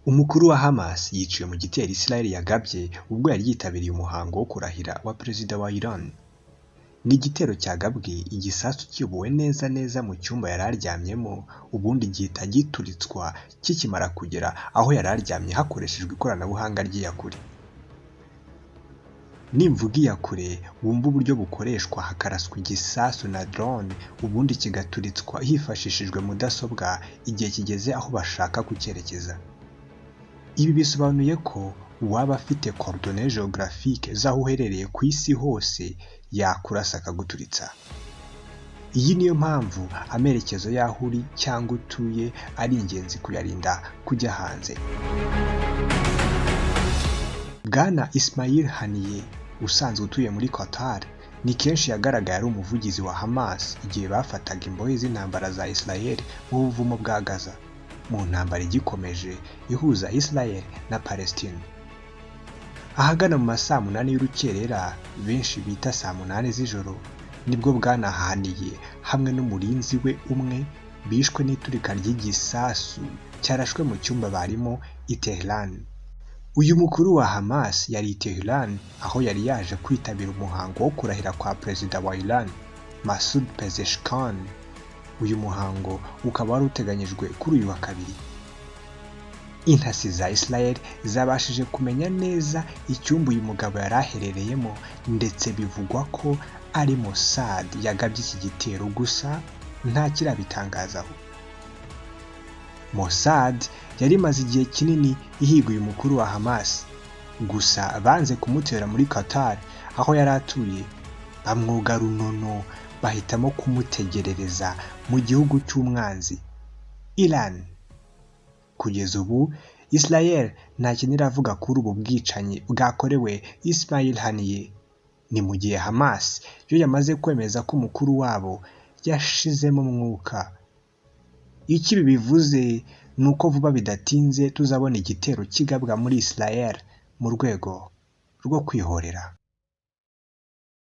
Umukuru wa Hamas yiciwe mu gitero Israel yagabye ubwo yari yitabiriye umuhango wo kurahira wa Perezida wa Iran. Ni igitero cyagabwe igisasu kiyobowe neza neza mu cyumba yari aryamyemo, ubundi gihita gituritswa kikimara kugera aho yari aryamye hakoreshejwe ikoranabuhanga ry'iyakure. Nimvuga iyakure, wumve uburyo bukoreshwa hakaraswa igisasu na drone, ubundi kigaturitswa hifashishijwe mudasobwa igihe kigeze aho bashaka kucyerekeza. Ibi bisobanuye ko uwaba afite coordonnées géographiques z'aho uherereye ku isi hose yakurasa akaguturitsa. Iyi niyo mpamvu amerekezo y'aho uri cyangwa utuye ari ingenzi kuyarinda kujya hanze. Bwana Ismail Haniyeh, usanzwe utuye muri Qatar, ni kenshi yagaragaye ari umuvugizi wa Hamas igihe bafataga imbohe z'intambara za Israel mu buvumo bwa Gaza, mu ntambara igikomeje ihuza Israel na Palestine. Ahagana mu ma saa 8 y'urukerera, benshi bita saa 8 z'ijoro, nibwo Bwana Haniyeh hamwe n'umurinzi we umwe bishwe n'iturika ry'igisasu cyarashwe mu cyumba barimo i Tehran. Uyu mukuru wa Hamas yari i Tehran, aho yari yaje kwitabira umuhango wo kurahira kwa Perezida wa Iran, Masoud Pezeshkian. Uyu muhango ukaba wari uteganyijwe kuri uyu wa kabiri. Intasi za Israel zabashije kumenya neza icyumba uyu mugabo yari aherereyemo, ndetse bivugwa ko ari Mossad yagabye iki gitero, gusa nta kirabitangazaho. Mossad yari imaze igihe kinini ihiga uyu mukuru wa Hamas, gusa banze kumutera muri Qatar aho yari atuye, bamwoga runono, bahitamo kumutegerereza mu gihugu cy'umwanzi, Iran. Kugeza ubu Israel nta kintu iravuga kuri ubu bwicanyi bwakorewe Ismail Haniyeh. Ni mu gihe Hamas yo yamaze kwemeza ko umukuru wabo yashizemo umwuka. Icyo ibi bivuze ni uko vuba bidatinze tuzabona igitero kigabwa muri Israel mu rwego rwo kwihorera.